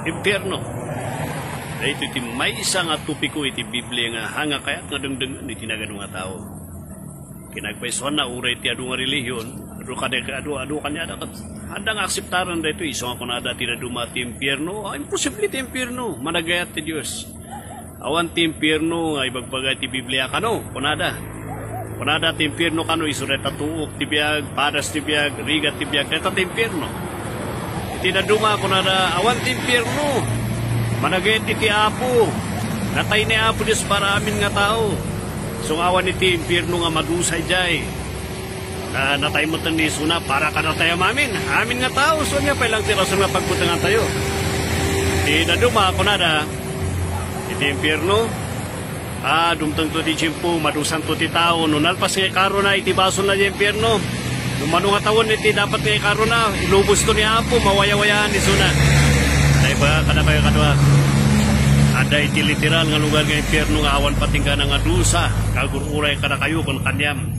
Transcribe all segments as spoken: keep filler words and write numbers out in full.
Impierno. Daytoy ti maysa nga topiko iti Biblia nga hanga kayat nga dengdengen iti nagadu nga tao. Kinagpaysuanna, uray ti adu nga relihiyon, adu kadi, adu, adu kaniada ket adda nga akseptaren daytoy. Isu nga kunada ti daduma ti impierno, ah, imposible ti impierno, managayat ti Dios. Awan ti impierno nga ibagbaga iti Biblia kano, kunada. Kunada ti impierno kano, isu dayta tuok ti biag, padas ti biag, rigat ti biag, dayta ti impierno. Iti daduma, kunada, awan ti impierno. Managayat iti Apo. Natay ni Apo Dios para amin nga tao. Isu nga awan iti impierno nga madusa idiay. Na, natay met ni isuna para kadatayo amin. Amin nga tao, isu ania pay lang ti rason nga pagbutengantayo. Iti daduma, kunada, iti impierno, ah, dumtengto ti tiempo, madusanto ti tao. No nalpas nga ikaruna iti basolna ti impierno, no mano nga tawen iti dapat nga ikaruna, ilubosto ni Apo, mawayawayaan isuna. Tay ba, kadakayo kadua. Adda iti literal nga lugar nga impierno nga awan patinggana nga dusa, nga agur-uray kadakayo ken kaniam.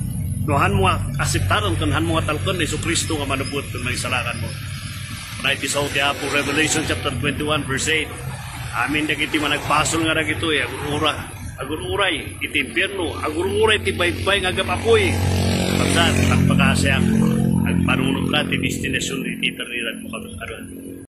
No hanmo nga aseptaren ken hanmo nga talken ni Jesu-Cristo nga manubbot ken maisalakanmo. Kuna iti sao ti Apo, Revelation chapter twenty-one, verse eight, "Amin dagiti managbasol nga dagitoy, agur-ura, agur-uray iti impierno, agur-uray iti baybay nga agap-apuy." Pagkat, pagpakasiak, agpanunotka ti destinasion iti eternidadmo kadua.